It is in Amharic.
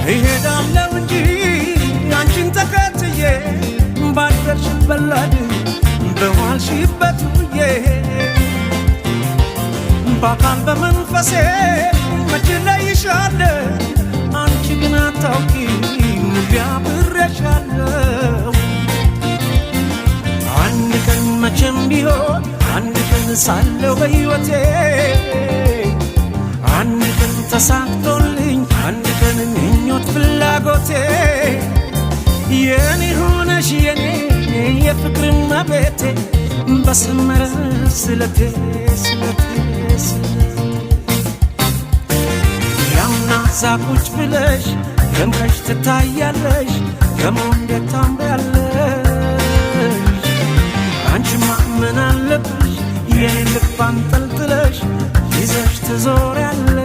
እሄዳለሁ እንጂ አንቺን ተከትዬ፣ ባደርሽበት ላድር፣ በዋልሽበት ውዬ። በአካል በመንፈሴ መች እለይሻለሁ፣ አንቺ ግን አታውቂም አብሬሻለሁ። አንድ ቀን መቼም ቢሆን፣ አንድ ቀን ሳለው በሕይወቴ፣ አንድ ቀን ተሳክቶልኝ፣ አንድ ቀን ምኞት ፍላጎቴ፣ የኔ ሆነሽ የኔ የፍቅር እመቤቴ፣ በሰመረ ስለቴ ስለቴ ስለቴ። ያምና እዛ ቁጭ ብለሽ ደምቀሽ ትታያለሽ፣ ገሞ እንዴት ታምሪያለሽ! አንቺማ ምን አለብሽ የኔን ልብ አንጠልጥለሽ ይዘሽ ትዞሪያለሽ።